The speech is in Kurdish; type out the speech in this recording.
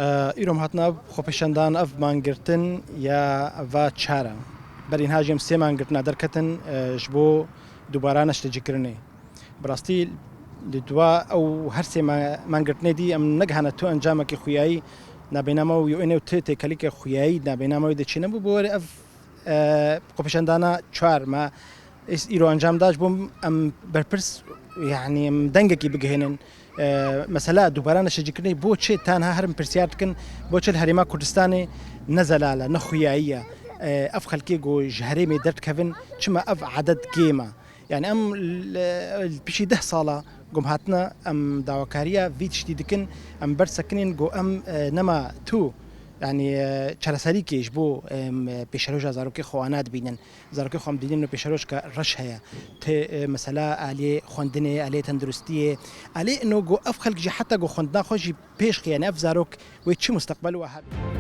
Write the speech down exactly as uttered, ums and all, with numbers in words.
Îro em hatina ev xwepêşandan, ev mangirtin ya va çar e. Berî niha jî em sê mangirtina derketin, e, ji bo dubara neştecîkirinê. Bi rastî li dua ew her sê ma-, mangirtinê dî em negihane tu encamekî xuyayî nabêna me û yê ûnê û ti têkelîke xuyayî nabêna me wê de çênebû, bi werê ev, e, xwepêşandana çar me îs-, îro encam da ji bo em berpirs, yanî em dengekî bigihênin. E, mesela dubara neşecîkirinê bo çi? Tenha her em pirsyar dikin, bo çi li Herêma Kurdistanê ne zelal e, ne xuyayî ye? E, ev xelkê ku ji herêmê derdikevin, çima ev edet kêm e? Yani em li, li pişî deh sala ku em hatine, em dawakariya vî tiştî dikin, em ber sekinên ku em, e, nema tu, yani, e, çareserîkê ji bo, em, pêşeroja zarokê xwe wana dibînin. Zarokê xwe em dibînin û pêşerojka reş heye. Ti, e, mesela aliyê xwendinê, aliyê tenduristiyê, aliyê ino ku ev xelk jî heta ku xwendina xwe jî pêş xiye, yani ev zarok wê çi musteqbel we hebe.